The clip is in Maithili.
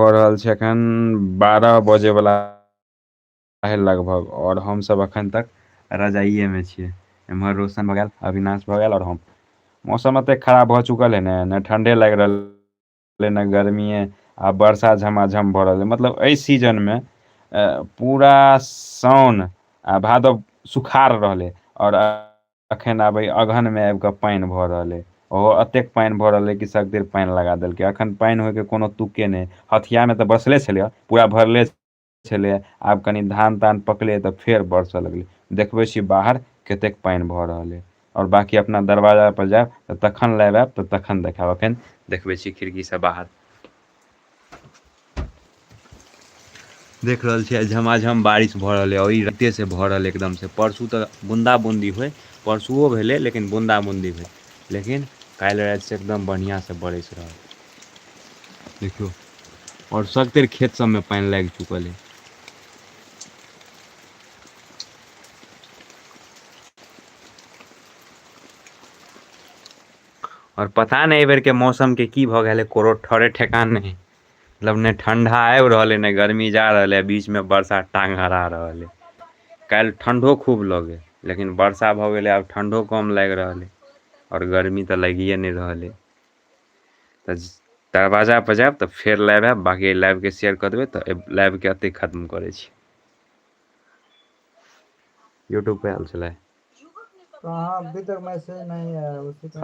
भऽ रहल छै एखन 12 बजेवला है लगभग, आओर हमसब एखन तक रजाइएमे छियै। एम्हर रोशन भऽ गेल, अविनाश भऽ गेल आओर हम। मौसम एतेक खराब भऽ चुकल है ने, ने ठण्डे लागि रहल है ने गर्मिए, आ वर्षा झमाझम भऽ रहल है। मतलब एहि सीजनमे पूरा साउन आ भादव सुखाड़ रहलै, आओर अखन आब अगहनमे आबि कऽ पानि भऽ रहल है। ओहो एतेक पानि भऽ रहल है कि सगतरि पानि लगा देलकै। अखन पानि होइके कोनो तुके नहि। हथियामे तऽ बरसले छलै, पूरा भरले छलै। आब कनि धान तान पकलै तऽ फेर बरसऽ लगलै। देखबै छी बाहर कतेक पानि भऽ रहल है। आओर बाँकी अपना दरवाजा पर जायब तऽ तखन लाइव आयब तऽ तखन देखायब। अखन देखबै छी खिड़कीसँ बाहर। देख रहल छियै झमाझम बारिश भऽ रहल है, और ई राते से भऽ रहल एकदम से। परसू तऽ बूंदा बूंदी होइ, परसुओ भेलै लेकिन बूंदा बूंदी भेल, लेकिन काल्हि राति से एकदम बढ़िआँ से बरसि रहल। देखियौ, और सगतरि खेत सबमे पानि लागि चुकल है। और पता नहि एहि बेरके मौसमके की भऽ गेलै, कोनो ठरे ठेकान नहि। मतलब नहि ठंडा आबि रहल है, नहि गर्मी जा रहल है, बीचमे वर्षा टांग हरा रहल है। काल्हि ठंडो खूब लगे, लेकिन वर्षा भऽ गेलै, आब ठंडो कम लागि रहल है आओर गर्मी तऽ लागिए नहि रहल है। तऽ दरवाजा पर जायब तऽ फेर लाइव आयब, बाँकी लाइवके शेयर कऽ देबै। तऽ लाइवके एतहि खत्म करै छी। यूट्यूब पे आयल छलै। कहाँ अभी तक मैसेज नहीं आया उसी का।